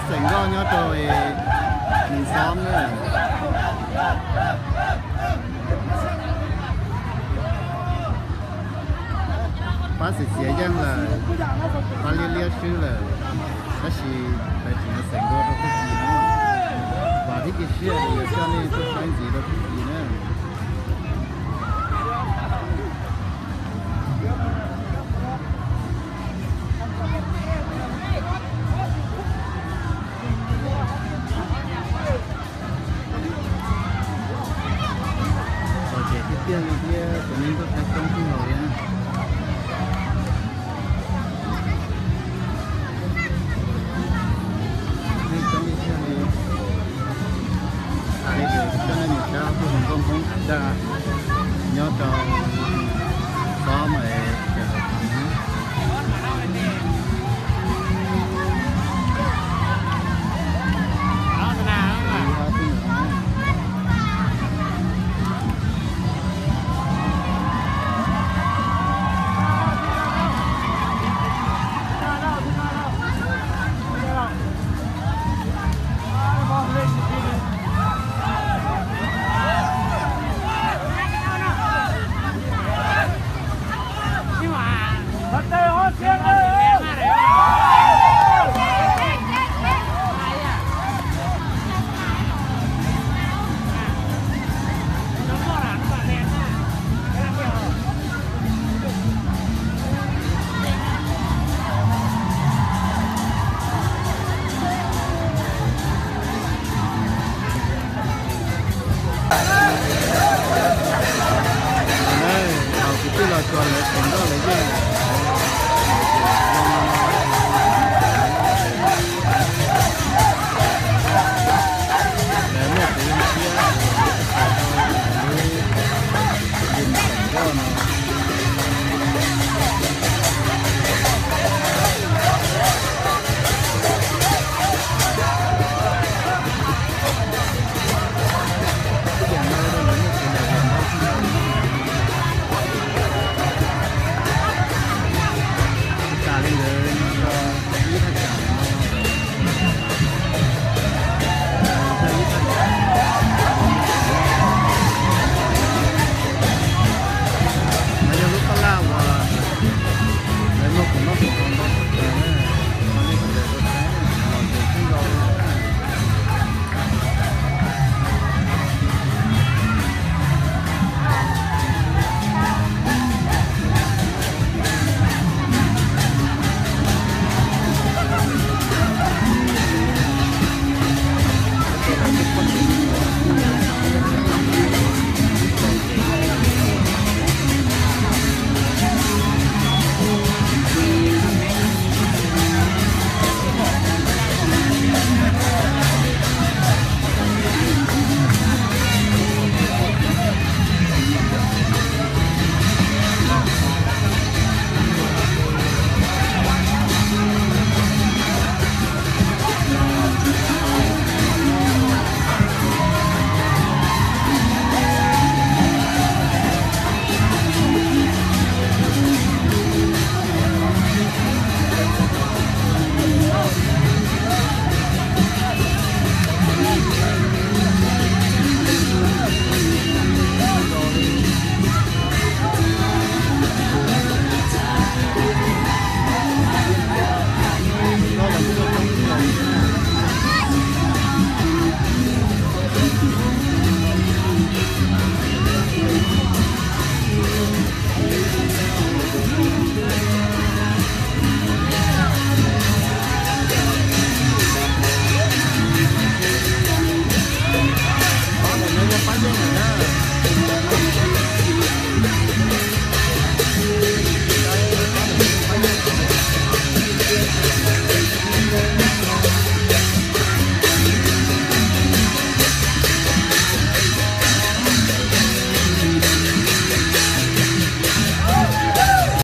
Txawm nkauj nyob rau nws xob na. Pab xiav xiav yeej lawm, pab liab liab swb lawm, tab sis lawv tseem yuav xeem dua rau txuj ci na. Vam thiab cia siab tias yuav coj nej tuaj saib ntxiv rau txuj ci na. Txom nyem tiag tiag li thiab, kuv nej tuaj saib coob kawg nkaus li. Nej coob li thiab li. Xav li tias coj nej mus saib ob tug hluas nkauj Hmoob dag nyob rau xob mas es tseem Thaum kwv tij los txog lawv tseem nkauj lawv yeej.